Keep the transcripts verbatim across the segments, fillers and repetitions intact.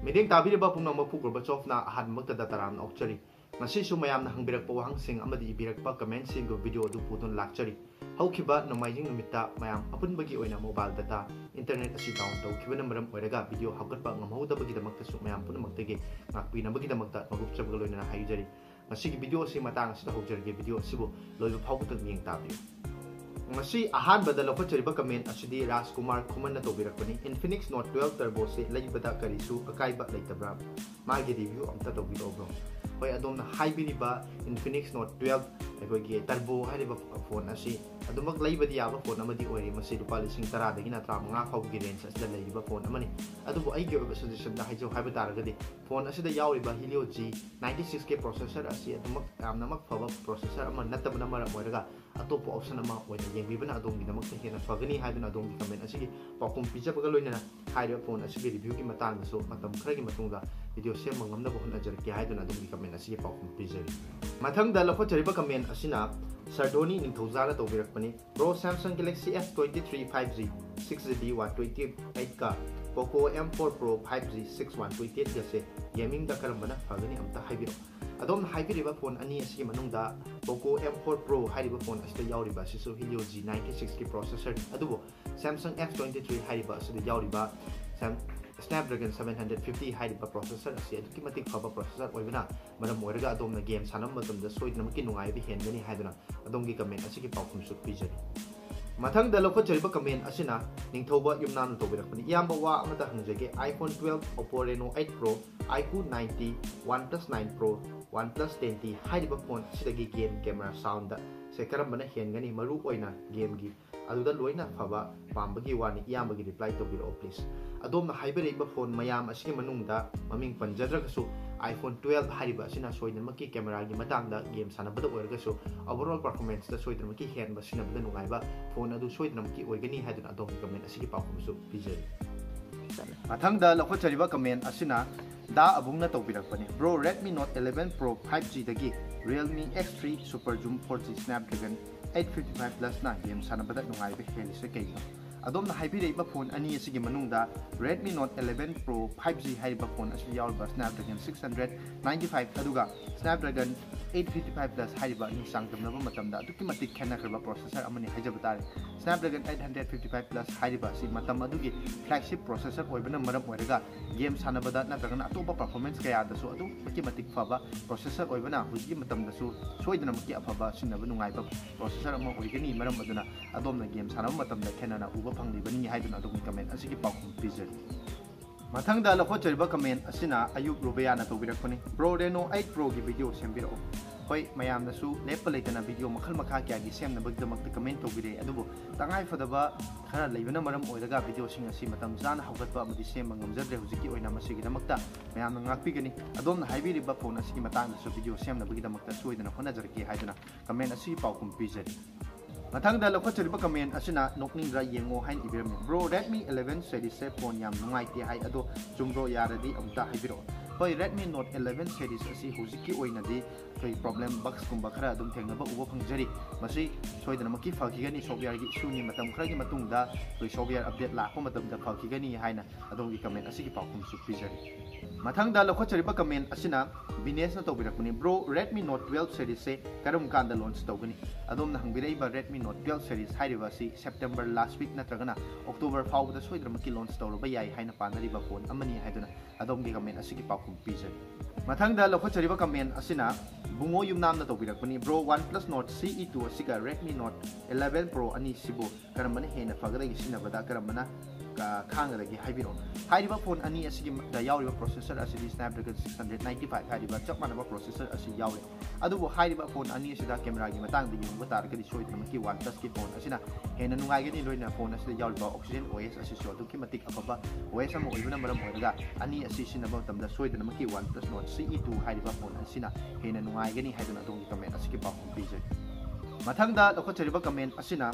ꯃꯤꯠꯌꯦꯡ ꯇꯥꯕꯤꯔꯤꯕ ꯄꯨꯝꯅꯃꯛꯄꯨ ꯒꯣꯔꯕꯥꯆꯣꯚꯅ ꯑꯍꯥꯟꯕꯃꯛꯇꯗ ꯇꯔꯥꯝꯅ ꯑꯣꯛꯆꯔꯤ꯫ ꯉꯁꯤꯁꯨ ꯃꯌꯥꯝꯅ ꯍꯪꯕꯤꯔꯛꯄ ꯋꯥꯍꯪꯁꯤꯡ ꯑꯃꯗꯤ ꯏꯕꯤꯔꯛꯄ ꯀꯃꯦꯟꯁꯤꯡꯒꯤ ꯚꯤꯗꯤꯑꯣ ꯑꯗꯨ ꯄꯨꯗꯨꯅ ꯂꯥꯛꯆꯔꯤ꯫ ꯍꯧꯈꯤꯕ ꯅꯣꯡꯃꯥꯏꯖꯤꯡ ꯅꯨꯃꯤꯠꯇ ꯃꯌꯥꯝ ꯑꯄꯨꯟꯕꯒꯤ ꯑꯣꯏꯅ ꯃꯣꯕꯥꯏꯜ ꯗꯇꯥ, ꯏꯟꯇꯔꯅꯦꯠ ꯑꯁꯤ ꯗꯥꯎꯟ ꯇꯧꯈꯤꯕꯅ ꯃꯔꯝ ꯑꯣꯏꯔꯒ ꯚꯤꯗꯤꯑꯣ ꯍꯥꯞꯀꯠꯄ ꯉꯝꯍꯧꯗꯕꯒꯤꯗꯃꯛꯇꯁꯨ ꯃꯌꯥꯝ ꯄꯨꯝꯅꯃꯛꯇꯒꯤ ꯉꯥꯛꯄꯤꯅꯕꯒꯤꯗꯃꯛꯇ ꯃꯔꯨꯞꯆꯕꯒ ꯂꯣꯏꯅꯅ ꯍꯥꯏꯖꯔꯤ꯫ ꯉꯁꯤꯒꯤ ꯚꯤꯗꯤꯑꯣ ꯑꯁꯤ ꯃꯇꯥꯡ ꯑꯁꯤꯗ ꯍꯧꯖꯔꯒꯦ꯫ ꯚꯤꯗꯤꯑꯣ ꯑꯁꯤꯕꯨ ꯂꯣꯏꯕ ꯐꯥꯎꯕꯗ ꯃꯤꯠꯌꯦꯡ ꯇꯥꯕꯤꯌꯨ꯫ ꯉꯁꯤ ꯑꯍꯥꯟꯕꯗ ꯂꯧꯈꯠꯆꯔꯤꯕ ꯀꯃꯦꯟ ꯑꯁꯤꯗꯤ ꯔꯥꯖꯀꯨꯃꯥꯔ ꯈꯨꯃꯟꯅ ꯇꯧꯕꯤꯔꯛꯄꯅꯤ꯫ Infinix Note twelve Turbo ꯁꯦ ꯂꯩꯕꯗ ꯀꯔꯤꯁꯨ ꯑꯀꯥꯏꯕ ꯂꯩꯇꯕ꯭ꯔꯥ? ꯃꯥꯒꯤ ꯔꯤꯚ꯭ꯌꯨ ꯑꯝꯇ ꯇꯧꯕꯤꯔꯛꯑꯣ ꯕ꯭ꯔꯣ꯫ ꯍꯣꯏ, ꯑꯗꯣꯝꯅ ꯍꯥꯏꯕꯤꯔꯤꯕ Infinix Note twelve ꯑꯩꯈꯣꯏꯒꯤ Turbo ꯍꯥꯏꯔꯤꯕ ꯐꯣꯟ ꯑꯁꯤ ꯑꯗꯨꯃꯛ ꯂꯩꯕꯗꯤ ꯌꯥꯕ ꯐꯣꯟ ꯑꯃꯗꯤ ꯑꯣꯏꯔꯤ꯫ ꯃꯁꯤ ꯂꯨꯄꯥ ꯂꯤꯁꯤꯡ ꯇꯔꯥꯗꯒꯤꯅ ꯇꯔꯥꯃꯉꯥ ꯐꯥꯎꯕꯒꯤ ꯔꯦꯟꯖ ꯑꯁꯤꯗ ꯂꯩꯔꯤꯕ ꯐꯣꯟ ꯑꯃꯅꯤ꯫ ꯑꯗꯨꯕꯨ ꯑꯩꯒꯤ ꯑꯣꯏꯕ ꯁꯖꯦꯁꯟꯗ ꯍꯥꯏꯖꯧ ꯍꯥꯏꯕ ꯇꯥꯔꯒꯗꯤ ꯐꯣꯟ ꯑꯁꯤꯗ ꯌꯥꯎꯔꯤꯕ Helio G ninety six ꯀꯤ ꯄ꯭ꯔꯣꯁꯦꯁꯔ ꯑꯁꯤ ꯑꯗꯨꯃꯛ ꯌꯥꯝꯅꯃꯛ ꯐꯕ ꯄ꯭ꯔꯣꯁꯦꯁꯔ ꯑꯃ ꯅꯠꯇꯕꯅ ꯃꯔꯝ ꯑꯣꯏꯔꯒ ꯑꯇꯣꯞꯄ ꯑꯣꯞꯁꯟ ꯑꯃ ꯑꯣꯏꯅ ꯌꯦꯡꯕꯤꯕꯅ ꯑꯗꯣꯝꯒꯤꯗꯃꯛꯇ ꯍꯦꯟꯅ ꯐꯒꯅꯤ ꯍꯥꯏꯗꯨꯅ ꯑꯗꯣꯝꯒꯤ ꯀꯃꯦꯟ ꯑꯁꯤꯒꯤ ꯄꯥꯎꯈꯨꯝ ꯄꯤꯖꯕꯒ ꯂꯣꯏꯅꯅ ꯍꯥꯏꯔꯤꯕ ꯐꯣꯟ ꯑꯁꯤꯒꯤ ꯔꯤꯚ꯭ꯌꯨꯒꯤ ꯃꯇꯥꯡꯗꯁꯨ ꯃꯇꯝ ꯈꯔꯒꯤ ꯃꯇꯨꯡꯗ ꯚꯤꯗꯤꯑꯣ ꯁꯦꯝꯕ ꯉꯝꯅꯕ ꯍꯣꯠꯅꯖꯔꯛꯀꯦ ꯍꯥꯏꯗꯨꯅ ꯑꯗꯣꯝꯒꯤ ꯀꯃꯦꯟ ꯑꯁꯤꯒꯤ ꯄꯥꯎꯈꯨꯝ ꯄꯤꯖꯔꯤ꯫ ꯃꯊꯪꯗ ꯂꯧꯈꯠꯆꯔꯤꯕ ꯀꯃꯦꯟ ꯑꯁꯤꯅ ꯁꯔꯗꯣꯅꯤ ꯅꯤꯡꯊꯧꯖꯥꯅ ꯇꯧꯕꯤꯔꯛꯄꯅꯤ꯫ Bro, Samsung Galaxy S twenty three five G six GB one twenty eight ꯀ Poco M four Pro five G six one twenty eight ꯒꯁꯦ ꯒꯦꯃꯤꯡꯗ ꯀꯔꯝꯕꯅ ꯐꯒꯅꯤ ꯑꯝꯇ ꯍꯥꯏꯕꯤꯔꯛꯑꯣ꯫ ꯑꯗꯣꯝꯅ ꯍꯥꯏꯕꯤꯔꯤꯕ ꯐꯣꯟ ꯑꯅꯤ ꯑꯁꯤꯒꯤ ꯃꯅꯨꯡꯗ Poco M four Pro ꯍꯥꯏꯔꯤꯕ ꯐꯣꯟ ꯑꯁꯤꯗ ꯌꯥꯎꯔꯤꯕ ꯑꯁꯤꯁꯨ Helio G ninety six ꯀꯤ ꯄ꯭ꯔꯣꯁꯦꯁꯔꯅꯤ꯫ ꯑꯗꯨꯕꯨ Samsung S twenty three ꯍꯥꯏꯔꯤꯕ ꯑꯁꯤꯗ ꯌꯥꯎꯔꯤꯕ Sam-, Snapdragon seven hundred fifty ꯍꯥꯏꯔꯤꯕ ꯄ꯭ꯔꯣꯁꯦꯁꯔ ꯑꯁꯤ ꯑꯗꯨꯛꯀꯤ ꯃꯇꯤꯛ ꯐꯕ ꯄ꯭ꯔꯣꯁꯦꯁꯔ ꯑꯣꯏꯕꯅ ꯃꯔꯝ ꯑꯣꯏꯔꯒ ꯑꯗꯣꯝꯅ ꯒꯦꯝ ꯁꯥꯟꯅꯕ ꯃꯇꯝꯗ ꯁꯣꯏꯗꯅꯃꯛꯀꯤ ꯅꯨꯡꯉꯥꯏꯕ ꯍꯦꯟꯒꯅꯤ ꯍꯥꯏꯗꯨꯅ ꯑꯗꯣꯝꯒꯤ ꯀꯃꯦꯟ ꯑꯁꯤꯒꯤ ꯄꯥꯎꯈꯨꯝꯁꯨ ꯄꯤꯖꯔꯤ꯫ ꯃꯊꯪꯗ ꯂꯧꯈꯠꯆꯔꯤꯕ ꯀꯃꯦꯟ ꯑꯁꯤꯅ ꯅꯤꯡꯊꯧꯕ ꯌꯨꯝꯅꯥꯝꯅ ꯇꯧꯕꯤꯔꯛꯄꯅꯤ꯫ ꯏꯌꯥꯝꯕ, ꯋꯥ ꯑꯃꯇ ꯍꯪꯖꯒꯦ, iPhone twelve, Oppo Reno eight Pro, iQOO ninety, OnePlus nine Pro, OnePlus ten T ꯍꯥꯏꯔꯤꯕ ꯐꯣꯟ ꯑꯁꯤꯗꯒꯤ ꯒꯦꯝ ꯀꯦꯃꯦꯔꯥ ꯁꯥꯎꯟꯗ ꯁꯦ ꯀꯔꯝꯕꯅ ꯍꯦꯟꯒꯅꯤ, ꯃꯔꯨ ꯑꯣꯏꯅ ꯒꯦꯝꯒꯤ? ꯑꯗꯨꯗ ꯂꯣꯏꯅ ꯐꯕ ꯄꯥꯝꯕꯒꯤ ꯋꯥꯅꯤ꯫ ꯏꯌꯥꯝꯕꯒꯤ ꯔꯤꯄ꯭ꯂꯥꯏ ꯇꯧꯕꯤꯔꯛꯑꯣ please꯫ ꯑꯗꯣꯝꯅ ꯍꯥꯏꯕꯤꯔꯛꯏꯕ ꯐꯣꯟ ꯃꯌꯥꯝ ꯑꯁꯤꯒꯤ ꯃꯅꯨꯡꯗ ꯃꯃꯤꯡ ꯄꯟꯖꯗ꯭ꯔꯒꯁꯨ iPhone twelve ꯍꯥꯏꯔꯤꯕ ꯑꯁꯤꯅ ꯁꯣꯏꯗꯅꯃꯛꯀꯤ ꯀꯦꯃꯦꯔꯥꯒꯤ ꯃꯇꯥꯡꯗ ꯒꯦꯝ ꯁꯥꯟꯅꯕꯗ ꯑꯣꯏꯔꯒꯁꯨ overall performanceꯇ ꯁꯣꯏꯗꯅꯃꯛꯀꯤ ꯍꯦꯟꯕ ꯁꯤꯖꯤꯟꯅꯕꯗ ꯅꯨꯡꯉꯥꯏꯕ ꯐꯣꯟ ꯑꯗꯨ ꯁꯣꯏꯗꯅꯃꯛꯀꯤ ꯑꯣꯏꯒꯅꯤ ꯍꯥꯏꯗꯨꯅ ꯑꯗꯣꯝꯒꯤ ꯀꯃꯦꯟ ꯑꯁꯤꯒꯤ ꯄꯥꯎꯈꯨꯝꯁꯨ ꯄꯤꯖꯔꯤ꯫ ꯃꯊꯪꯗ ꯂꯧꯈꯠꯆꯔꯤꯕ ꯀꯃꯦꯟ ꯑꯁꯤꯅ ꯗꯥ ꯑꯕꯨꯡꯅ ꯇꯧꯕꯤꯔꯛꯄꯅꯤ꯫ Bro, Redmi Note eleven Pro five Gꯗꯒꯤ Realme X three Super Zoom four G Snapdragon eight fifty five Plusꯅ ꯒꯦꯝ ꯁꯥꯟꯅꯕꯗ ꯅꯨꯡꯉꯥꯏꯕ ꯍꯦꯜꯂꯤꯁꯦ ꯀꯩꯒꯤꯅꯣ? ꯑꯗꯣꯝꯅ ꯍꯥꯏꯕꯤꯔꯛꯏꯕ ꯐꯣꯟ ꯑꯅꯤ ꯑꯁꯤꯒꯤ ꯃꯅꯨꯡꯗ Redmi Note eleven Pro five G ꯍꯥꯏꯔꯤꯕ ꯐꯣꯟ ꯑꯁꯤ ꯌꯥꯎꯔꯤꯕ Snapdragon six hundred ninety five ꯑꯗꯨꯒ Snapdragon eight fifty five Plus ꯍꯥꯏꯔꯤꯕ ꯑꯅꯤ ꯆꯥꯡꯗꯝꯅꯕ ꯃꯇꯝꯗ ꯑꯗꯨꯛꯀꯤ ꯃꯇꯤꯛ ꯈꯦꯠꯅꯈ꯭ꯔꯕ processor ꯑꯃꯅꯤ ꯍꯥꯏꯖꯕ ꯇꯥꯔꯦ꯫ Snapdragon eight hundred fifty five Plus ꯍꯥꯏꯔꯤꯕ ꯑꯁꯤ ꯃꯇꯝ ꯑꯗꯨꯒꯤ flagship processor ꯑꯣꯏꯕꯅ ꯃꯔꯝ ꯑꯣꯏꯔꯒ game ꯁꯥꯟꯅꯕꯗ ꯅꯠꯇ꯭ꯔꯒꯅ ꯑꯇꯣꯞꯄ performance ꯀꯌꯥꯗꯁꯨ ꯑꯗꯨꯛꯀꯤ ꯃꯇꯤꯛ ꯐꯕ processor ꯑꯣꯏꯕꯅ ꯍꯧꯖꯤꯛꯀꯤ ꯃꯇꯝꯗꯁꯨ ꯁꯣꯏꯗꯅꯃꯛꯀꯤ ꯑꯐꯕ ꯁꯤꯖꯤꯟꯅꯕ ꯅꯨꯡꯉꯥꯏꯕ processor ꯑꯃ ꯑꯣꯏꯒꯅꯤ꯫ ꯃꯔꯝ ꯑꯗꯨꯅ ꯑꯗꯣꯝꯅ game ꯁꯥꯟꯅꯕ ꯃꯇꯝꯗ ꯈꯦꯠꯅꯅ ꯎꯕ ꯐꯪꯂꯤꯕꯅꯤ ꯍꯥꯏꯗꯨꯅ ꯑꯗꯣꯝꯒꯤ comment ꯑꯁꯤꯒꯤ ꯄꯥꯎꯈꯨꯝ ꯄꯤꯖꯔꯤ꯫ ꯃꯊꯪꯗ ꯂꯧꯈꯠꯆꯔꯤꯕ comment ꯑꯁꯤꯅ ꯑꯌꯨꯞ ꯔꯨꯕꯤꯌꯥꯅ ꯇꯧꯕꯤꯔꯛꯄꯅꯤ, "Bro, Reno eight Proꯒꯤ video ꯁꯦꯝꯕꯤꯔꯛꯑꯣ꯫" ꯍꯣꯏ, ꯃꯌꯥꯝꯅꯁꯨ ꯂꯦꯞꯄ ꯂꯩꯇꯅ video ꯃꯈꯜ ꯃꯈꯥ ꯀꯌꯥꯒꯤ ꯁꯦꯝꯅꯕꯒꯤꯗꯃꯛꯇ comment ꯇꯧꯕꯤꯔꯛꯏ, ꯑꯗꯨꯕꯨ ꯇꯉꯥꯏ ꯐꯗꯕ ꯈꯔ ꯂꯩꯕꯅ ꯃꯔꯝ ꯑꯣꯏꯔꯒ videoꯁꯤꯡ ꯑꯁꯤ ꯃꯇꯝ ꯆꯥꯅ ꯍꯧꯒꯠꯄ ꯑꯃꯗꯤ ꯁꯦꯝꯕ ꯉꯝꯖꯗ꯭ꯔꯦ꯫ ꯍꯧꯖꯤꯛꯀꯤ ꯑꯣꯏꯅ ꯃꯁꯤꯒꯤꯗꯃꯛꯇ ꯃꯌꯥꯝꯅ ꯉꯥꯛꯄꯤꯒꯅꯤ꯫ ꯑꯗꯣꯝꯅ ꯍꯥꯏꯕꯤꯔꯤꯕ ꯐꯣꯟ ꯑꯁꯤꯒꯤ ꯃꯇꯥꯡꯗꯁꯨ video ꯁꯦꯝꯅꯕꯒꯤꯗꯃꯛꯇ ꯁꯣꯏꯗꯅ ꯍꯣꯠꯅꯖꯔꯛꯀꯦ ꯍꯥꯏꯗꯨꯅ comment ꯑꯁꯤꯒꯤ ꯄꯥꯎꯈꯨꯝ ꯄꯤꯖꯔꯤ꯫ ꯃꯊꯪꯗ ꯂꯧꯈꯠꯆꯔꯤꯕ comment ꯑꯁꯤꯅ "ꯅꯣꯛꯅꯤꯡꯗ꯭ꯔꯥ ꯌꯦꯡꯉꯣ" ꯍꯥꯏꯅ ꯏꯕꯤꯔꯝꯃꯤ꯫ "Bro, Redmi eleven seriesꯁꯦ ꯐꯣꯟ ꯌꯥꯝ ꯅꯨꯡꯉꯥꯏꯇꯦ ꯍꯥꯏ, ꯑꯗꯣ ꯆꯨꯝꯕ꯭ꯔꯣ? ꯌꯥꯔꯗꯤ ꯑꯃꯨꯛꯇ ꯍꯥꯏꯕꯤꯔꯛꯑꯣ꯫" ꯍꯣꯏ, Redmi Note eleven series ꯑꯁꯤ ꯍꯧꯖꯤꯛꯀꯤ ꯑꯣꯏꯅꯗꯤ ꯑꯩꯈꯣꯏ problem bugsꯀꯨꯝꯕ ꯈꯔ ꯑꯗꯨꯝ ꯊꯦꯡꯅꯕ ꯎꯕ ꯐꯪꯖꯔꯤ꯫ ꯃꯁꯤ ꯁꯣꯏꯗꯅꯃꯛꯀꯤ ꯐꯈꯤꯒꯅꯤ, softwareꯒꯤ issueꯅꯤ꯫ ꯃꯇꯝ ꯈꯔꯒꯤ ꯃꯇꯨꯡꯗ ꯑꯩꯈꯣꯏ software update ꯂꯥꯛꯄ ꯃꯇꯝꯗ ꯐꯈꯤꯒꯅꯤ ꯍꯥꯏꯅ ꯑꯗꯣꯝꯒꯤ comment ꯑꯁꯤꯒꯤ ꯄꯥꯎꯈꯨꯝꯁꯨ ꯄꯤꯖꯔꯤ꯫ ꯃꯊꯪꯗ ꯂꯧꯈꯠꯆꯔꯤꯕ comment ꯑꯁꯤꯅ ꯕꯤꯅꯦꯁꯅ ꯇꯧꯕꯤꯔꯛꯄꯅꯤ, "Bro, Redmi Note twelve seriesꯁꯦ ꯀꯔꯝ ꯀꯥꯟꯗ launch ꯇꯧꯒꯅꯤ?" ꯑꯗꯣꯝꯅ ꯍꯪꯕꯤꯔꯛꯏꯕ Redmi Note twelve series ꯍꯥꯏꯔꯤꯕ ꯑꯁꯤ September last week ꯅꯠꯇ꯭ꯔꯒꯅ October ꯐꯥꯎꯕꯗ ꯁꯣꯏꯗꯅꯃꯛꯀꯤ launch ꯇꯧꯔꯕ ꯌꯥꯏ ꯍꯥꯏꯅ ꯄꯥꯅꯔꯤꯕ ꯐꯣꯟ ꯑꯃꯅꯤ ꯍꯥꯏꯗꯨꯅ ꯑꯗꯣꯝꯒꯤ comment ꯑꯁꯤꯒꯤ ꯄꯥꯎꯈꯨꯝ ꯄꯤꯖꯔꯤ꯫ ꯃꯊꯪꯗ ꯂꯧꯈꯠꯆꯔꯤꯕ comment ꯑꯁꯤꯅ ꯕꯨꯡꯉꯣ ꯌꯨꯝꯅꯥꯝꯅ ꯇꯧꯕꯤꯔꯛꯄꯅꯤ, "Bro, OnePlus Nord C E two ꯑꯁꯤꯒ Redmi Note eleven Pro ꯑꯅꯤꯁꯤꯕꯨ ꯀꯔꯝꯕꯅ ꯍꯦꯟꯅ ꯐꯒꯗꯒꯦ? ꯁꯤꯖꯤꯟꯅꯕꯗ ꯀꯔꯝꯕꯅ ꯀ-, ꯈꯥꯡꯒꯗꯒꯦ ꯍꯥꯏꯕꯤꯔꯛꯑꯣ꯫" ꯍꯥꯏꯔꯤꯕ ꯐꯣꯟ ꯑꯅꯤ ꯑꯁꯤꯒꯤ ꯗ ꯌꯥꯎꯔꯤꯕ processor ꯑꯁꯤꯗꯤ Snapdragon six hundred ninety five ꯍꯥꯏꯔꯤꯕ ꯆꯞ ꯃꯥꯟꯅꯕ processor ꯑꯁꯤ ꯌꯥꯎꯔꯤ꯫ ꯑꯗꯨꯕꯨ ꯍꯥꯏꯔꯤꯕ ꯐꯣꯟ ꯑꯅꯤ ꯑꯁꯤꯗ cameraꯒꯤ ꯃꯇꯥꯡꯗ ꯌꯦꯡꯕ ꯇꯥꯔꯒꯗꯤ ꯁꯣꯏꯗꯅꯃꯛꯀꯤ OnePlusꯀꯤ ꯐꯣꯟ ꯑꯁꯤꯅ ꯍꯦꯟꯅ ꯅꯨꯡꯉꯥꯏꯒꯅꯤ꯫ ꯂꯣꯏꯅꯅ ꯐꯣꯟ ꯑꯁꯤꯗ ꯌꯥꯎꯔꯤꯕ Oxygen O S ꯑꯁꯤꯁꯨ ꯑꯗꯨꯛꯀꯤ ꯃꯇꯤꯛ ꯑꯐꯕ O S ꯑꯃ ꯑꯣꯏꯕꯅ ꯃꯔꯝ ꯑꯣꯏꯔꯒ ꯑꯅꯤ ꯑꯁꯤ ꯁꯤꯖꯤꯟꯅꯕ ꯃꯇꯝꯗ ꯁꯣꯏꯗꯅꯃꯛꯀꯤ OnePlus Nord C E two ꯍꯥꯏꯔꯤꯕ ꯐꯣꯟ ꯑꯁꯤꯅ ꯍꯦꯟꯅ ꯅꯨꯡꯉꯥꯏꯒꯅꯤ ꯍꯥꯏꯗꯨꯅ ꯑꯗꯣꯝꯒꯤ comment ꯑꯁꯤꯒꯤ ꯄꯥꯎꯈꯨꯝ ꯄꯤꯖꯔꯤ꯫ ꯃꯊꯪꯗ ꯂꯧꯈꯠꯆꯔꯤꯕ comment ꯑꯁꯤꯅ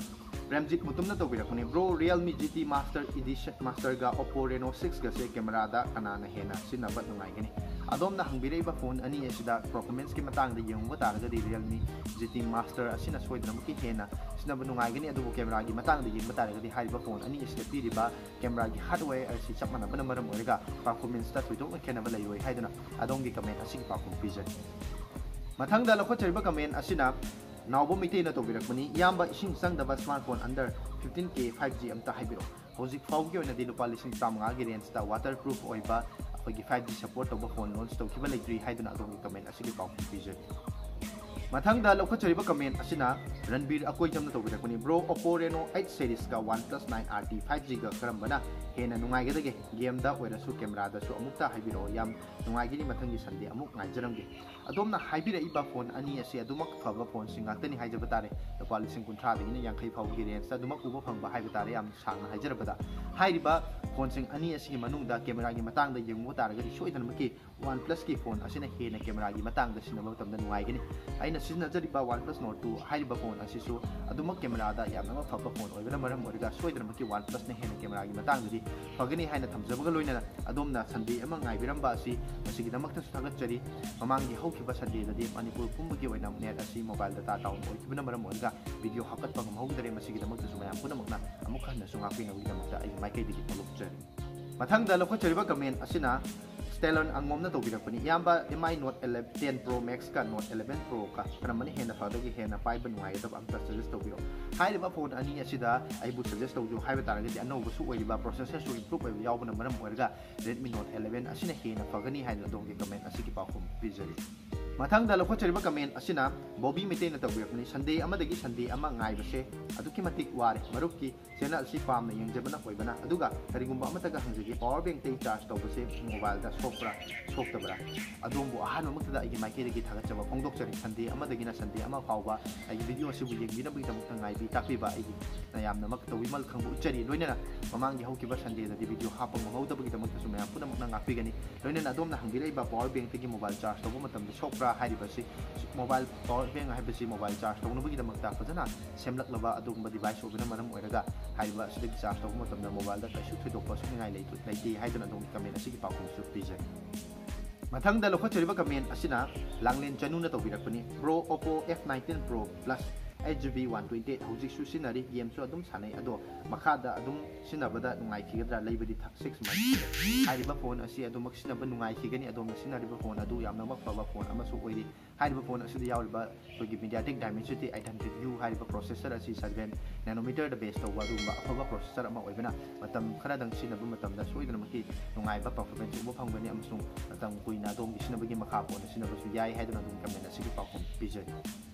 Premjit ꯃꯨꯇꯨꯝꯅ ꯇꯧꯕꯤꯔꯛꯄꯅꯤ꯫ Bro, Realme G T Master Edition Masterꯒ Oppo Reno sixꯒꯁꯦ cameraꯗ ꯀꯅꯥꯅ ꯍꯦꯟꯅ ꯁꯤꯖꯤꯟꯅꯕ ꯅꯨꯡꯉꯥꯏꯒꯅꯤ? ꯑꯗꯣꯝꯅ ꯍꯪꯕꯤꯔꯛꯏꯕ phone ꯑꯅꯤ ꯑꯁꯤꯗ performanceꯀꯤ ꯃꯇꯥꯡꯗ ꯌꯦꯡꯉꯨꯕ ꯇꯥꯔꯒꯗꯤ Realme G T Master ꯑꯁꯤꯅ ꯁꯣꯏꯗꯅꯃꯛꯀꯤ ꯍꯦꯟꯅ ꯁꯤꯖꯤꯟꯅꯕ ꯅꯨꯡꯉꯥꯏꯒꯅꯤ꯫ ꯑꯗꯨꯕꯨ cameraꯒꯤ ꯃꯇꯥꯡꯗ ꯌꯦꯡꯕ ꯇꯥꯔꯒꯗꯤ ꯍꯥꯏꯔꯤꯕ phone ꯑꯅꯤ ꯑꯁꯤꯗ ꯄꯤꯔꯤꯕ cameraꯒꯤ hardware ꯑꯁꯤ ꯆꯞ ꯃꯥꯟꯅꯕꯅ ꯃꯔꯝ ꯑꯣꯏꯔꯒ performanceꯇ ꯊꯣꯏꯗꯣꯛꯅ ꯈꯦꯠꯅꯕ ꯂꯩꯔꯣꯏ ꯍꯥꯏꯗꯨꯅ ꯑꯗꯣꯝꯒꯤ comment ꯑꯁꯤꯒꯤ ꯄꯥꯎꯈꯨꯝ ꯄꯤꯖꯔꯤ꯫ ꯃꯊꯪꯗ ꯂꯧꯈꯠꯆꯔꯤꯕ comment ꯑꯁꯤꯅ ꯅꯥꯎꯕ ꯃꯩꯇꯩꯅ ꯇꯧꯕꯤꯔꯛꯄꯅꯤ꯫ ꯏꯌꯥꯝꯕ, ꯏꯁꯤꯡ ꯆꯪꯗꯕ smartphone under fifteen K five G ꯑꯝꯇ ꯍꯥꯏꯕꯤꯔꯛꯑꯣ꯫ ꯍꯧꯖꯤꯛ ꯐꯥꯎꯕꯒꯤ ꯑꯣꯏꯅꯗꯤ ꯂꯨꯄꯥ ꯂꯤꯁꯤꯡ ꯇꯔꯥꯃꯉꯥꯒꯤ rangeꯇ waterproof ꯑꯣꯏꯕ ꯑꯩꯈꯣꯏꯒꯤ five G support ꯇꯧꯕ phone launch ꯇꯧꯈꯤꯕ ꯂꯩꯇ꯭ꯔꯤ ꯍꯥꯏꯗꯨꯅ ꯑꯗꯣꯝꯒꯤ comment ꯑꯁꯤꯒꯤ ꯄꯥꯎꯈꯨꯝ ꯄꯤꯖꯔꯤ꯫ ꯃꯊꯪꯗ ꯂꯧꯈꯠꯆꯔꯤꯕ comment ꯑꯁꯤꯅ ꯔꯟꯕꯤꯔ ꯑꯀꯣꯏꯖꯝꯅ ꯇꯧꯕꯤꯔꯛꯄꯅꯤ꯫ Bro, Oppo Reno eight seriesꯀ OnePlus nine R T five Gꯒ ꯀꯔꯝꯕꯅ ꯍꯦꯟꯅ ꯅꯨꯡꯉꯥꯏꯒꯗꯒꯦ? Gameꯗ ꯑꯣꯏꯔꯁꯨ cameraꯗꯁꯨ ꯑꯃꯨꯛꯇ ꯍꯥꯏꯕꯤꯔꯛꯑꯣ꯫ ꯌꯥꯝ ꯅꯨꯡꯉꯥꯏꯒꯅꯤ, ꯃꯊꯪꯒꯤ Sunday ꯑꯃꯨꯛ ꯉꯥꯏꯖꯔꯝꯒꯦ꯫ ꯑꯗꯣꯝꯅ ꯍꯥꯏꯕꯤꯔꯛꯏꯕ phone ꯑꯅꯤ ꯑꯁꯤ ꯑꯗꯨꯃꯛ ꯐꯕ phoneꯁꯤꯡ ꯉꯥꯛꯇꯅꯤ ꯍꯥꯏꯖꯕ ꯇꯥꯔꯦ꯫ ꯂꯨꯄꯥ ꯂꯤꯁꯤꯡ ꯀꯨꯟꯊ꯭ꯔꯥꯗꯒꯤꯅ ꯌꯥꯡꯈꯩ ꯐꯥꯎꯕꯒꯤ rangeꯇ ꯑꯗꯨꯃꯛ ꯎꯕ ꯐꯪꯕ ꯍꯥꯏꯕ ꯇꯥꯔꯦ꯫ ꯌꯥꯝ ꯁꯥꯡꯅ ꯍꯥꯏꯖꯔꯕꯗ, ꯍꯥꯏꯔꯤꯕ phoneꯁꯤꯡ ꯑꯅꯤ ꯑꯁꯤꯒꯤ ꯃꯅꯨꯡꯗ cameraꯒꯤ ꯃꯇꯥꯡꯗ ꯌꯦꯡꯉꯨꯕ ꯇꯥꯔꯒꯗꯤ ꯁꯣꯏꯗꯅꯃꯛꯀꯤ OnePlusꯀꯤ phone ꯑꯁꯤꯅ ꯍꯦꯟꯅ cameraꯒꯤ ꯃꯇꯥꯡꯗ ꯁꯤꯖꯤꯟꯅꯕ ꯃꯇꯝꯗ ꯅꯨꯡꯉꯥꯏꯒꯅꯤ꯫ ꯑꯩꯅ ꯁꯤꯖꯤꯟꯅꯖꯔꯤꯕ OnePlus Nord two ꯍꯥꯏꯔꯤꯕ phone ꯑꯁꯤꯁꯨ ꯑꯗꯨꯃꯛ cameraꯗ ꯌꯥꯝꯅꯃꯛ ꯐꯕ phone ꯑꯣꯏꯕꯅ ꯃꯔꯝ ꯑꯣꯏꯔꯒ ꯁꯣꯏꯗꯅꯃꯛꯀꯤ OnePlusꯅ ꯍꯦꯟꯅ cameraꯒꯤ ꯃꯇꯥꯡꯗꯗꯤ ꯐꯒꯅꯤ ꯍꯥꯏꯅ ꯊꯝꯖꯕꯒ ꯂꯣꯏꯅꯅ ꯑꯗꯣꯝꯅ Sunday ꯑꯃ ꯉꯥꯏꯕꯤꯔꯝꯕ ꯑꯁꯤ ꯃꯁꯤꯒꯤꯗꯃꯛꯇꯁꯨ ꯊꯥꯒꯠꯆꯔꯤ꯫ ꯃꯃꯥꯡꯒꯤ ꯍꯧꯈꯤꯕ Sundayꯗꯗꯤ ꯃꯅꯤꯄꯨꯔ ꯄꯨꯝꯕꯒꯤ ꯑꯣꯏꯅ net ꯑꯁꯤ mobile data down ꯑꯣꯏꯈꯤꯕꯅ ꯃꯔꯝ ꯑꯣꯏꯔꯒ video ꯍꯥꯞꯀꯠꯄ ꯉꯝꯍꯧꯗꯔꯦ꯫ ꯃꯁꯤꯒꯤꯗꯃꯛꯇꯁꯨ ꯃꯌꯥꯝ ꯄꯨꯝꯅꯃꯛꯅ ꯑꯃꯨꯛ ꯍꯟꯅꯁꯨ ꯉꯥꯛꯄꯤꯅꯕꯒꯤꯗꯃꯛꯇ ꯑꯩꯒꯤ ꯃꯥꯏꯀꯩꯗꯒꯤ ꯐꯣꯡꯗꯣꯛꯆꯔꯤ꯫ ꯃꯊꯪꯗ ꯂꯧꯈꯠꯆꯔꯤꯕ comment ꯑꯁꯤꯅ Stallion ꯑꯉꯣꯝꯅ ꯇꯧꯕꯤꯔꯛꯄꯅꯤ꯫ ꯏꯌꯥꯝꯕ, M I Note eleven, ten Pro Maxꯀ Note eleven Proꯒ ꯀꯔꯝꯕꯅ ꯍꯦꯟꯅ ꯐꯒꯗꯒꯦ, ꯍꯦꯟꯅ ꯄꯥꯏꯕ ꯅꯨꯡꯉꯥꯏꯒꯗꯕ ꯑꯝꯇ suggest ꯇꯧꯕꯤꯔꯛꯑꯣ꯫ ꯍꯥꯏꯔꯤꯕ phone ꯑꯅꯤ ꯑꯁꯤꯗ ꯑꯩꯕꯨ suggest ꯇꯧꯖꯧ ꯍꯥꯏꯕ ꯇꯥꯔꯒꯗꯤ ꯑꯅꯧꯕꯁꯨ ꯑꯣꯏꯔꯤꯕ, processorꯁꯨ improve ꯑꯣꯏꯕ ꯌꯥꯎꯕꯅ ꯃꯔꯝ ꯑꯣꯏꯔꯒ Redmi Note eleven ꯑꯁꯤꯅ ꯍꯦꯟꯅ ꯐꯒꯅꯤ ꯍꯥꯏꯗꯨꯅ ꯑꯗꯣꯝꯒꯤ comment ꯑꯁꯤꯒꯤ ꯄꯥꯎꯈꯨꯝ ꯄꯤꯖꯔꯤ꯫ ꯃꯊꯪꯗ ꯂꯧꯈꯠꯆꯔꯤꯕ comment ꯑꯁꯤꯅ ꯕꯣꯕꯤ ꯃꯩꯇꯩꯅ ꯇꯧꯕꯤꯔꯛꯄꯅꯤ꯫ Sunday ꯑꯃꯗꯒꯤ Sunday ꯑꯃ ꯉꯥꯏꯕꯁꯦ ꯑꯗꯨꯛꯀꯤ ꯃꯇꯤꯛ ꯋꯥꯔꯦ꯫ ꯃꯔꯨꯞꯀꯤ channel ꯑꯁꯤ ꯄꯥꯝꯅ ꯌꯦꯡꯖꯕꯅ ꯑꯣꯏꯕꯅ, ꯑꯗꯨꯒ ꯀꯔꯤꯒꯨꯝꯕ ꯑꯃꯠꯇꯒ ꯍꯪꯖꯒꯦ, power bankꯇꯒꯤ charge ꯇꯧꯕꯁꯦ mobileꯗ ꯁꯣꯛꯄ꯭ꯔꯥ ꯁꯣꯛꯇꯕ꯭ꯔꯥ? ꯑꯗꯣꯝꯕꯨ ꯑꯍꯥꯟꯕꯃꯛꯇꯗ ꯑꯩꯒꯤ ꯃꯥꯏꯀꯩꯗꯒꯤ ꯊꯥꯒꯠꯆꯕ ꯐꯣꯡꯗꯣꯛꯆꯔꯤ꯫ Sunday ꯑꯃꯗꯒꯤꯅ Sunday ꯑꯃ ꯐꯥꯎꯕ ꯑꯩꯒꯤ video ꯑꯁꯤꯕꯨ ꯌꯦꯡꯕꯤꯅꯕꯒꯤꯗꯃꯛꯇ ꯉꯥꯏꯕꯤ ꯇꯥꯛꯄꯤꯕ ꯑꯩꯒꯤ ꯅꯌꯥꯝꯅꯃꯛ ꯇꯧꯕꯤꯃꯜ ꯈꯪꯕ ꯎꯠꯆꯔꯤ꯫ ꯂꯣꯏꯅꯅ ꯃꯃꯥꯡꯒꯤ ꯍꯧꯈꯤꯕ Sundayꯗꯗꯤ video ꯍꯥꯞꯄ ꯉꯝꯍꯧꯗꯕꯒꯤꯗꯃꯛꯇꯁꯨ ꯃꯌꯥꯝ ꯄꯨꯝꯅꯃꯛꯅ ꯉꯥꯛꯄꯤꯒꯅꯤ꯫ ꯂꯣꯏꯅꯅ ꯑꯗꯣꯝꯅ ꯍꯪꯕꯤꯔꯛꯏꯕ power bankꯇꯒꯤ mobile charge ꯇꯧꯕ ꯃꯇꯝꯗ ꯁꯣꯛꯄ꯭ꯔꯥ ꯍꯥꯏꯔꯤꯕꯁꯤ ꯃꯣꯕꯥꯏꯜ ꯄꯋꯥꯔ ꯕꯦꯡ ꯍꯥꯏꯕꯁꯤ ꯃꯣꯕꯥꯏꯜ ꯆꯥꯔꯖ ꯇꯧꯅꯕꯒꯤꯗꯃꯛꯇ ꯐꯖꯅ ꯁꯦꯝꯂꯛꯂꯕ ꯑꯗꯨꯒꯨꯝꯕ ꯗꯤꯚꯥꯏꯁ ꯑꯣꯏꯕꯅ ꯃꯔꯝ ꯑꯣꯏꯔꯒ ꯍꯥꯏꯔꯤꯕ ꯑꯁꯤꯗꯒꯤ ꯆꯥꯔꯖ ꯇꯧꯕ ꯃꯇꯝꯗ ꯃꯣꯕꯥꯏꯜꯗ ꯀꯩꯁꯨ ꯊꯣꯏꯗꯣꯛꯄ ꯁꯣꯛꯅꯤꯡꯉꯥꯏ ꯂꯩꯇ- ꯂꯩꯇꯦ ꯍꯥꯏꯗꯨꯅ ꯑꯗꯣꯝꯒꯤ ꯀꯃꯦꯟ ꯑꯁꯤꯒꯤ ꯄꯥꯎꯈꯨꯝꯁꯨ ꯄꯤꯖꯔꯤ꯫ ꯃꯊꯪꯗ ꯂꯧꯈꯠꯆꯔꯤꯕ ꯀꯃꯦꯟ ꯑꯁꯤꯅ ꯂꯥꯡꯂꯦꯟ ꯆꯅꯨꯅ ꯇꯧꯕꯤꯔꯛꯄꯅꯤ꯫ Bro, Oppo F nineteen Pro Plus eight G B one twenty eight ꯍꯧꯖꯤꯛꯁꯨ ꯁꯤꯖꯤꯟꯅꯔꯤ, ꯒꯦꯝꯁꯨ ꯑꯗꯨꯝ ꯁꯥꯟꯅꯩ, ꯑꯗꯣ ꯃꯈꯥꯗ ꯑꯗꯨꯝ ꯁꯤꯖꯤꯟꯅꯕꯗ ꯅꯨꯡꯉꯥꯏꯈꯤꯒꯗ꯭ꯔꯥ? ꯂꯩꯕꯗꯤ ꯊꯥ- six months ꯁꯨꯔꯦ꯫ ꯍꯥꯏꯔꯤꯕ ꯐꯣꯟ ꯑꯁꯤ ꯑꯗꯨꯃꯛ ꯁꯤꯖꯤꯟꯅꯕ ꯅꯨꯡꯉꯥꯏꯈꯤꯒꯅꯤ꯫ ꯑꯗꯣꯝꯅ ꯁꯤꯖꯤꯟꯅꯔꯤꯕ ꯐꯣꯟ ꯑꯗꯨ ꯌꯥꯝꯅꯃꯛ ꯐꯕ ꯐꯣꯟ ꯑꯃꯁꯨ ꯑꯣꯏꯔꯤ꯫ ꯍꯥꯏꯔꯤꯕ ꯐꯣꯟ ꯑꯁꯤꯗ ꯌꯥꯎꯔꯤꯕ ꯑꯩꯈꯣꯏꯒꯤ MediaTek Dimensity eight hundred U ꯍꯥꯏꯔꯤꯕ processor ꯑꯁꯤ seven nanometer ꯗ base ꯇꯧꯕ ꯑꯗꯨꯒꯨꯝꯕ ꯑꯐꯕ processor ꯑꯃ ꯑꯣꯏꯕꯅ ꯃꯇꯝ ꯈꯔꯗꯪ ꯁꯤꯖꯤꯟꯅꯕ ꯃꯇꯝꯗ ꯁꯣꯏꯗꯅꯃꯛꯀꯤ ꯅꯨꯡꯉꯥꯏꯕ performance ꯎꯕ ꯐꯪꯒꯅꯤ ꯑꯃꯁꯨꯡ ꯃꯇꯝ ꯀꯨꯏꯅ ꯑꯗꯣꯝꯒꯤ ꯁꯤꯖꯤꯟꯅꯕꯒꯤ ꯃꯈꯥ ꯄꯣꯟꯅ ꯁꯤꯖꯤꯟꯅꯕꯁꯨ ꯌꯥꯏ ꯍꯥꯏꯗꯨꯅ ꯑꯗꯣꯝꯒꯤ ꯀꯃꯦꯟ ꯑꯁꯤꯒꯤ ꯄꯥꯎꯈꯨꯝ ꯄꯤꯖꯔꯤ꯫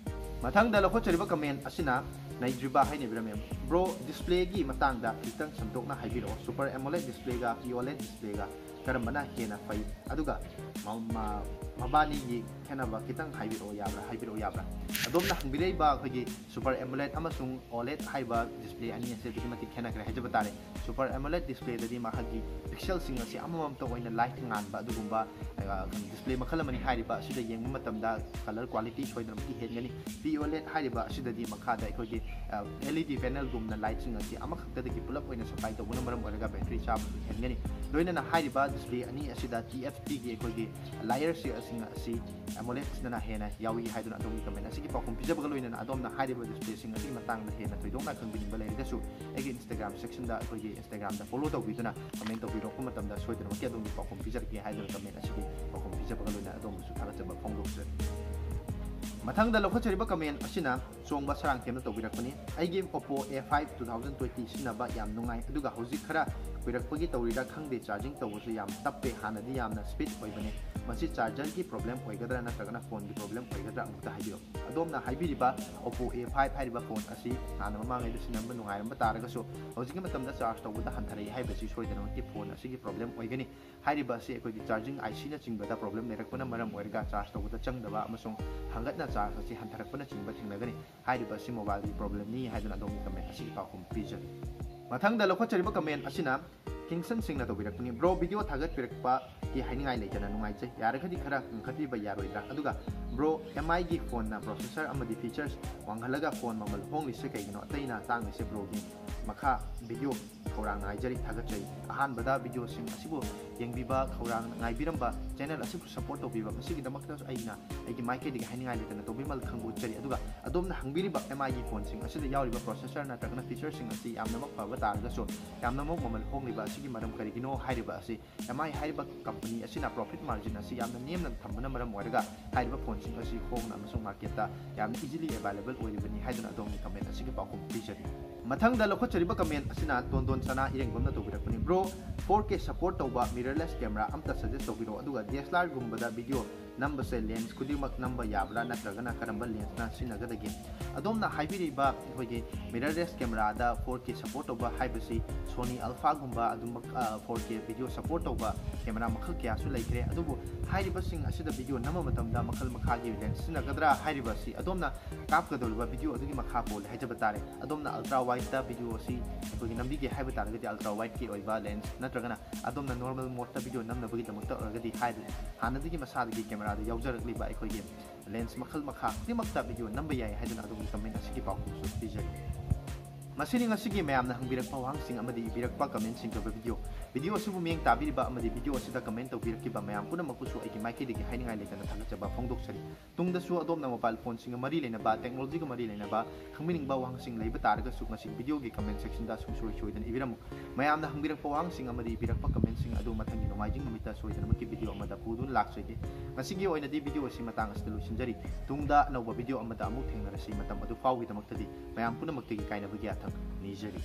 ꯃꯊꯪꯗ ꯂꯧꯈꯠꯆꯔꯤꯕ ꯀꯃꯦꯟ ꯑꯁꯤꯅ ꯅꯩꯗ꯭ꯔꯤꯕ ꯍꯥꯏꯅꯕꯤꯔꯝꯃꯤ꯫ Bro, displayꯒꯤ ꯃꯇꯥꯡꯗ ꯈꯤꯇꯪ ꯁꯟꯗꯣꯛꯅ ꯍꯥꯏꯕꯤꯔꯛꯑꯣ꯫ Super AMOLED displayꯒ POLED displayꯒ ꯀꯔꯝꯕꯅ ꯍꯦꯟꯅ ꯐꯩ? ꯑꯗꯨꯒ ꯃ- ꯃ- ꯃꯕꯥꯅꯤꯒꯤ ꯈꯦꯠꯅꯕ ꯈꯤꯇꯪ ꯍꯥꯏꯕꯤꯔꯛꯑꯣ ꯌꯥꯕ꯭ꯔꯥ? ꯍꯥꯏꯕꯤꯔꯛꯑꯣ ꯌꯥꯕ꯭ꯔꯥ? ꯑꯗꯣꯝꯅ ꯍꯪꯕꯤꯔꯛꯏꯕ ꯑꯩꯈꯣꯏꯒꯤ Super AMOLED ꯑꯃꯁꯨꯡ OLED ꯍꯥꯏꯕ display ꯑꯅꯤ ꯑꯁꯤ ꯑꯗꯨꯛꯀꯤ ꯃꯇꯤꯛ ꯈꯦꯠꯅꯈ꯭ꯔꯦ ꯍꯥꯏꯖꯕ ꯇꯥꯔꯦ꯫ Super AMOLED displayꯗꯗꯤ ꯃꯍꯥꯛꯀꯤ pixelꯁꯤꯡ ꯑꯁꯤ ꯑꯃꯃꯝꯇ ꯑꯣꯏꯅ light ꯉꯥꯟꯕ ꯑꯗꯨꯒꯨꯝꯕ ꯑ, display ꯃꯈꯜ ꯑꯃꯅꯤ꯫ ꯍꯥꯏꯔꯤꯕ ꯑꯁꯤꯗ ꯌꯦꯡꯕ ꯃꯇꯝꯗ colour quality ꯁꯣꯏꯗꯅꯃꯛꯀꯤ ꯍꯦꯟꯒꯅꯤ꯫ POLED ꯍꯥꯏꯔꯤꯕ ꯑꯁꯤꯗꯗꯤ ꯃꯈꯥꯗ ꯑꯩꯈꯣꯏꯒꯤ LED panelꯒꯨꯝꯅ lightꯁꯤꯡ ꯑꯁꯤ ꯑꯃꯈꯛꯇꯗꯒꯤ ꯄꯨꯂꯞ ꯑꯣꯏꯅ supply ꯇꯧꯕꯅ ꯃꯔꯝ ꯑꯣꯏꯔꯒ battery ꯆꯥꯕꯁꯨ ꯍꯦꯟꯒꯅꯤ꯫ ꯂꯣꯏꯅꯅ ꯍꯥꯏꯔꯤꯕ display ꯑꯅꯤ ꯑꯁꯤꯗ TFTꯒꯤ ꯑꯩꯈꯣꯏꯒꯤ layerꯁꯤꯡ ꯑꯁꯤ AMOLEDꯅ ꯍꯦꯟꯅ ꯌꯥꯎꯏ ꯍꯥꯏꯗꯨꯅ ꯑꯗꯣꯝꯒꯤ ꯀꯃꯦꯟ ꯑꯁꯤꯒꯤ ꯄꯥꯎꯈꯨꯝ ꯄꯤꯖꯕꯒ ꯂꯣꯏꯅꯅ ꯑꯗꯣꯝꯅ ꯍꯥꯏꯔꯤꯕ displayꯁꯤꯡ ꯑꯁꯤꯒꯤ ꯃꯇꯥꯡꯗ ꯍꯦꯟꯅ ꯊꯣꯏꯗꯣꯛꯅ ꯈꯪꯕꯤꯅꯤꯡꯕ ꯂꯩꯔꯒꯁꯨ ꯑꯩꯒꯤ Instagram sectionꯗ ꯑꯩꯈꯣꯏꯒꯤ Instagramꯗ follow ꯇꯧꯕꯤꯗꯨꯅ comment ꯇꯧꯕꯤꯔꯛꯄ ꯃꯇꯝꯗ ꯁꯣꯏꯗꯅꯃꯛꯀꯤ ꯑꯗꯣꯝꯒꯤ ꯄꯥꯎꯈꯨꯝ ꯄꯤꯖꯔꯛꯀꯦ ꯍꯥꯏꯗꯨꯅ comment ꯑꯁꯤꯒꯤ ꯄꯥꯎꯈꯨꯝ ꯄꯤꯖꯕꯒ ꯂꯣꯏꯅꯅ ꯑꯗꯣꯝꯕꯨꯁꯨ ꯊꯥꯒꯠꯆꯕ ꯐꯣꯡꯗꯣꯛꯆꯔꯤ꯫ ꯃꯊꯪꯗ ꯂꯧꯈꯠꯆꯔꯤꯕ comment ꯑꯁꯤꯅ ꯆꯣꯡꯕ ꯁꯔꯥꯡꯊꯦꯝꯅ ꯇꯧꯕꯤꯔꯛꯄꯅꯤ꯫ ꯑꯩꯒꯤ Oppo A five two thousand twenty ꯁꯤꯖꯤꯟꯅꯕ ꯌꯥꯝ ꯅꯨꯡꯉꯥꯏ, ꯑꯗꯨꯒ ꯍꯧꯖꯤꯛ ꯈꯔ ꯀꯨꯏꯔꯛꯄꯒꯤ ꯇꯧꯔꯤꯔꯥ ꯈꯪꯗꯦ, charging ꯇꯧꯕꯁꯨ ꯌꯥꯝ ꯇꯞꯄꯦ, ꯍꯥꯟꯅꯗꯤ ꯌꯥꯝꯅ speed ꯑꯣꯏꯕꯅꯦ꯫ ꯃꯁꯤ chargerꯒꯤ problem ꯑꯣꯏꯒꯗ꯭ꯔꯥ ꯅꯠꯇ꯭ꯔꯒꯅ phoneꯒꯤ problem ꯑꯣꯏꯒꯗ꯭ꯔꯥ? ꯑꯃꯨꯛꯇ ꯍꯥꯏꯕꯤꯌꯨ꯫ ꯑꯗꯣꯝꯅ ꯍꯥꯏꯕꯤꯔꯤꯕ Oppo A five ꯍꯥꯏꯔꯤꯕ phone ꯑꯁꯤ ꯍꯥꯟꯅ ꯃꯃꯥꯡꯉꯩꯗ ꯁꯤꯖꯤꯟꯅꯔꯝꯕ ꯅꯨꯡꯉꯥꯏꯔꯝꯕ ꯇꯥꯔꯒꯁꯨ ꯍꯧꯖꯤꯛꯀꯤ ꯃꯇꯝꯗ charge ꯇꯧꯕꯗ ꯍꯟꯊꯔꯛꯏ ꯍꯥꯏꯕꯁꯤ ꯁꯣꯏꯗꯅꯃꯛꯀꯤ phone ꯑꯁꯤꯒꯤ problem ꯑꯣꯏꯒꯅꯤ꯫ ꯍꯥꯏꯔꯤꯕ ꯑꯁꯤ ꯑꯩꯈꯣꯏꯒꯤ charging ICꯅꯆꯤꯡꯕꯗ problem ꯂꯩꯔꯛꯄꯅ ꯃꯔꯝ ꯑꯣꯏꯔꯒ charge ꯇꯧꯕꯗ ꯆꯪꯗꯕ ꯑꯃꯁꯨꯡ ꯍꯪꯒꯠꯅ charge ꯑꯁꯤ ꯍꯟꯊꯔꯛꯄꯅꯆꯤꯡꯕ ꯊꯦꯡꯅꯒꯅꯤ꯫ ꯍꯥꯏꯔꯤꯕ ꯑꯁꯤ mobileꯒꯤ problemꯅꯤ ꯍꯥꯏꯗꯨꯅ ꯑꯗꯣꯝꯒꯤ comment ꯑꯁꯤꯒꯤ ꯄꯥꯎꯈꯨꯝ ꯄꯤꯖꯔꯤ꯫ ꯃꯊꯪꯗ ꯂꯧꯈꯠꯆꯔꯤꯕ comment ꯑꯁꯤꯅ ꯀꯤꯡꯁꯟ ꯁꯤꯡꯅ ꯇꯧꯕꯤꯔꯛꯄꯅꯤ꯫ ꯕ꯭ꯔꯣ, ꯚꯤꯗꯤꯑꯣ ꯊꯥꯒꯠꯄꯤꯔꯛꯄꯒꯤ ꯍꯥꯏꯅꯤꯡꯉꯥꯏ ꯂꯩꯇꯅ ꯅꯨꯡꯉꯥꯏꯖꯩ꯫ ꯌꯥꯔꯒꯗꯤ ꯈꯔ ꯀꯟꯈꯠꯄꯤꯕ ꯌꯥꯔꯣꯏꯗ꯭ꯔꯥ? ꯑꯗꯨꯒ ꯕ꯭ꯔꯣ, ꯑꯦꯝ ꯑꯥꯏꯒꯤ ꯐꯣꯟꯅ ꯄ꯭ꯔꯣꯁꯦꯁꯔ ꯑꯃꯗꯤ ꯐꯤꯆꯔꯁ ꯋꯥꯡꯍꯜꯂꯒ ꯐꯣꯟ ꯃꯃꯜ ꯍꯣꯡꯂꯤꯁꯦ ꯀꯩꯒꯤꯅꯣ? ꯑꯇꯩꯅ ꯇꯥꯡꯂꯤꯁꯦ? ꯕ꯭ꯔꯣꯒꯤ ꯃꯈꯥ ꯚꯤꯗꯤꯑꯣ ꯈꯧꯔꯥꯡꯅ ꯉꯥꯏꯖꯔꯤ꯫ ꯊꯥꯒꯠꯆꯔꯤ꯫ ꯑꯍꯥꯟꯕꯗ ꯚꯤꯗꯤꯑꯣꯁꯤꯡ ꯑꯁꯤꯕꯨ ꯌꯦꯡꯕꯤꯕ, ꯈꯧꯔꯥꯡꯅ ꯉꯥꯏꯕꯤꯔꯝꯕ, ꯆꯦꯅꯦꯜ ꯑꯁꯤꯕꯨ ꯁꯄꯣꯔꯠ ꯇꯧꯕꯤꯕ, ꯃꯁꯤꯒꯤꯗꯃꯛꯇꯁꯨ ꯑꯩꯅ ꯑꯩꯒꯤ ꯃꯥꯏꯀꯩꯗꯒꯤ ꯍꯥꯏꯅꯤꯡꯉꯥꯏ ꯂꯩꯇꯅ ꯇꯧꯕꯤꯃꯜ ꯈꯪꯕ ꯎꯠꯆꯔꯤ꯫ ꯑꯗꯨꯒ ꯑꯗꯣꯝꯅ ꯍꯪꯕꯤꯔꯤꯕ ꯑꯦꯝ ꯑꯥꯏꯒꯤ ꯐꯣꯟꯁꯤꯡ ꯑꯁꯤꯗ ꯌꯥꯎꯔꯤꯕ ꯄ꯭ꯔꯣꯁꯦꯁꯔ ꯅꯠꯇ꯭ꯔꯒꯅ ꯐꯤꯆꯔꯁꯤꯡ ꯑꯁꯤ ꯌꯥꯝꯅꯃꯛ ꯐꯕ ꯇꯥꯔꯒꯁꯨ, ꯌꯥꯝꯅꯃꯛ ꯃꯃꯜ ꯍꯣꯡꯂꯤꯕ ꯑꯁꯤꯒꯤ ꯃꯔꯝ ꯀꯔꯤꯒꯤꯅꯣ ꯍꯥꯏꯔꯤꯕ ꯑꯁꯤ, ꯑꯦꯝ ꯑꯥꯏ ꯍꯥꯏꯔꯤꯕ ꯀꯝꯄꯅꯤ ꯑꯁꯤꯅ ꯄ꯭ꯔꯣꯐꯤꯠ ꯃꯥꯔꯖꯤꯟ ꯑꯁꯤ ꯌꯥꯝꯅ ꯅꯦꯝꯅ ꯊꯝꯕꯅ ꯃꯔꯝ ꯑꯣꯏꯔꯒ ꯍꯥꯏꯔꯤꯕ ꯐꯣꯟꯁꯤꯡ ꯑꯁꯤ ꯍꯣꯡꯅ ꯑꯃꯁꯨꯡ ꯃꯥꯔꯀꯦꯠꯇ ꯌꯥꯝꯅ ꯏꯖꯤꯂꯤ ꯑꯦꯕꯥꯏꯂꯦꯕꯜ ꯑꯣꯏꯔꯤꯕꯅꯤ ꯍꯥꯏꯗꯨꯅ ꯑꯗꯣꯝꯒꯤ ꯀꯃꯦꯟ ꯑꯁꯤꯒꯤ ꯄꯥꯎꯈꯨꯝ ꯄꯤꯖꯔꯤ꯫ ꯃꯊꯪꯗ ꯂꯧꯈꯠꯆꯔꯤꯕ ꯀꯃꯦꯟ ꯑꯁꯤꯅ ꯇꯣꯟꯗꯣꯟ ꯁꯅꯥ ꯏꯔꯦꯡꯕꯝꯅ ꯇꯧꯕꯤꯔꯛꯄꯅꯤ꯫ ꯕ꯭ꯔꯣ, ꯐꯣꯔ ꯀꯦ ꯁꯄꯣꯔꯠ ꯇꯧꯕ ꯃꯤꯔꯔꯂꯦꯁ ꯀꯦꯃꯦꯔꯥ ꯑꯝꯇ ꯁꯖꯦꯁ ꯇꯧꯕꯤꯔꯛꯑꯣ, ꯑꯗꯨꯒ ꯗꯤ ꯑꯦꯁ ꯑꯦꯜ ꯑꯥꯔꯒꯨꯝꯕꯗ ꯚꯤꯗꯤꯑꯣ ꯅꯝꯕꯁꯦ ꯂꯦꯟꯁ ꯈꯨꯗꯤꯡꯃꯛ ꯅꯝꯕ ꯌꯥꯕ꯭ꯔꯥ, ꯅꯠꯇ꯭ꯔꯒꯅ ꯀꯔꯝꯕ ꯂꯦꯟꯁꯅ ꯁꯤꯖꯤꯟꯅꯒꯗꯒꯦ? ꯑꯗꯣꯝꯅ ꯍꯥꯏꯕꯤꯔꯤꯕ ꯑꯩꯈꯣꯏꯒꯤ ꯃꯤꯔꯔꯂꯦꯁ ꯀꯦꯃꯦꯔꯥꯗ ꯐꯣꯔ ꯀꯦ ꯁꯄꯣꯔꯠ ꯇꯧꯕ ꯍꯥꯏꯕꯁꯤ ꯁꯣꯅꯤ ꯑꯜꯐꯥꯒꯨꯝꯕ ꯑꯗꯨꯝꯕ ꯐꯣꯔ ꯀꯦ ꯚꯤꯗꯤꯑꯣ ꯁꯄꯣꯔꯠ ꯇꯧꯕ ꯀꯦꯃꯦꯔꯥ ꯃꯈꯜ ꯀꯌꯥꯁꯨ ꯂꯩꯈ꯭ꯔꯦ꯫ ꯑꯗꯨꯕꯨ ꯍꯥꯏꯔꯤꯕꯁꯤꯡ ꯑꯁꯤꯗ ꯚꯤꯗꯤꯑꯣ ꯅꯝꯕ ꯃꯇꯝꯗ ꯃꯈꯜ ꯃꯈꯥꯒꯤ ꯂꯦꯟꯁ ꯁꯤꯖꯤꯟꯅꯒꯗ꯭ꯔꯥ ꯍꯥꯏꯔꯤꯕ ꯑꯁꯤ ꯑꯗꯣꯝꯅ ꯀꯥꯞꯀꯗꯧꯔꯤꯕ ꯚꯤꯗꯤꯑꯣ ꯑꯗꯨꯒꯤ ꯃꯈꯥ ꯄꯣꯜꯂꯦ ꯍꯥꯏꯖꯕ ꯇꯥꯔꯦ꯫ ꯑꯗꯣꯝꯅ ꯑꯜꯇ꯭ꯔꯥ ꯋꯥꯏꯗꯇ ꯚꯤꯗꯤꯑꯣ ꯑꯁꯤ ꯑꯩꯈꯣꯏꯒꯤ ꯅꯝꯕꯤꯒꯦ ꯍꯥꯏꯕ ꯇꯥꯔꯒꯗꯤ, ꯑꯜꯇ꯭ꯔꯥ ꯋꯥꯏꯗꯀꯤ ꯑꯣꯏꯕ ꯂꯦꯟꯁ ꯅꯠꯇ꯭ꯔꯒꯅ ꯑꯗꯣꯝꯅ ꯅꯣꯔꯃꯦꯜ ꯃꯣꯗꯇ ꯚꯤꯗꯤꯑꯣ ꯅꯝꯅꯕꯒꯤꯗꯃꯛꯇ ꯑꯣꯏꯔꯒꯗꯤ, ꯍꯥꯏꯔꯤꯕ ꯍꯥꯟꯅꯗꯒꯤ ꯃꯁꯥꯗꯒꯤ ꯀꯦꯃꯦꯔꯥꯗ ꯌꯥꯎꯖꯔꯛꯂꯤꯕ ꯑꯩꯈꯣꯏꯒꯤ ꯂꯦꯟꯁ ꯃꯈꯜ ꯃꯈꯥ ꯈꯨꯗꯤꯡꯃꯛꯇ ꯚꯤꯗꯤꯑꯣ ꯅꯝꯕ ꯌꯥꯏ ꯍꯥꯏꯗꯨꯅ ꯑꯗꯣꯝꯒꯤ ꯀꯃꯦꯟ ꯑꯁꯤꯒꯤ ꯄꯥꯎꯈꯨꯝꯁꯨ ꯄꯤꯖꯔꯤ꯫ ꯃꯁꯤꯅꯤ ꯉꯁꯤꯒꯤ ꯃꯌꯥꯝꯅ ꯍꯪꯕꯤꯔꯛꯄ ꯋꯥꯍꯪꯁꯤꯡ ꯑꯃꯗꯤ ꯏꯕꯤꯔꯛꯄ ꯀꯃꯦꯟꯁꯤꯡ ꯑꯣꯏꯕ ꯚꯤꯗꯤꯑꯣ꯫ ꯚꯤꯗꯤꯑꯣ ꯑꯁꯤꯕꯨ ꯃꯤꯠꯌꯦꯡ ꯇꯥꯕꯤꯔꯤꯕ ꯑꯃꯗꯤ ꯚꯤꯗꯤꯑꯣ ꯑꯁꯤꯗ ꯀꯃꯦꯟ ꯇꯧꯕꯤꯔꯛꯈꯤꯕ ꯃꯌꯥꯝ ꯄꯨꯝꯅꯃꯛꯄꯨꯁꯨ ꯑꯩꯒꯤ ꯃꯥꯏꯀꯩꯗꯒꯤ ꯍꯥꯏꯅꯤꯡꯉꯥꯏ ꯂꯩꯇꯅ ꯊꯥꯒꯠꯆꯕ ꯐꯣꯡꯗꯣꯛꯆꯔꯤ꯫ ꯇꯨꯡꯗꯁꯨ ꯑꯗꯣꯝꯅ ꯃꯣꯕꯥꯏꯜ ꯐꯣꯟꯁꯤꯡꯒ ꯃꯔꯤ ꯂꯩꯅꯕ, ꯇꯦꯛꯅꯣꯂꯣꯖꯤꯒ ꯃꯔꯤ ꯂꯩꯅꯕ ꯈꯪꯕꯤꯅꯤꯡꯕ ꯋꯥꯍꯪꯁꯤꯡ ꯂꯩꯕ ꯇꯥꯔꯒꯁꯨ ꯃꯁꯤꯒꯤ ꯚꯤꯗꯤꯑꯣꯒꯤ ꯀꯃꯦꯟ ꯁꯦꯛꯁꯟꯗ ꯁꯨꯡꯁꯣꯏ ꯁꯣꯏꯗꯅ ꯏꯕꯤꯔꯝꯃꯨ꯫ ꯃꯌꯥꯝꯅ ꯍꯪꯕꯤꯔꯛꯄ ꯋꯥꯍꯪꯁꯤꯡ ꯑꯃꯗꯤ ꯏꯕꯤꯔꯛꯄ ꯀꯃꯦꯟꯁꯤꯡ ꯑꯗꯨ ꯃꯊꯪꯒꯤ ꯅꯣꯡꯃꯥꯏꯖꯤꯡ ꯅꯨꯃꯤꯠꯇ ꯁꯣꯏꯗꯅꯃꯛꯀꯤ ꯚꯤꯗꯤꯑꯣ ꯑꯃꯗ ꯄꯨꯗꯨꯅ ꯂꯥꯛꯆꯒꯦ꯫ ꯉꯁꯤꯒꯤ ꯑꯣꯏꯅꯗꯤ ꯚꯤꯗꯤꯑꯣ ꯑꯁꯤ ꯃꯇꯥꯡ ꯑꯁꯤꯗ ꯂꯣꯏꯁꯤꯟꯖꯔꯤ꯫ ꯇꯨꯡꯗ ꯑꯅꯧꯕ ꯚꯤꯗꯤꯑꯣ ꯑꯃꯗ ꯑꯃꯨꯛ ꯊꯦꯡꯅꯔꯁꯤ꯫ ꯃꯇꯝ ꯑꯗꯨ ꯐꯥꯎꯒꯤꯗꯃꯛꯇꯗꯤ ꯃꯌꯥꯝ ꯄꯨꯝꯅꯃꯛꯇꯒꯤ ꯀꯥꯏꯅꯕꯒꯤ ꯌꯥꯊꯪ ꯅꯤꯖꯔꯤ꯫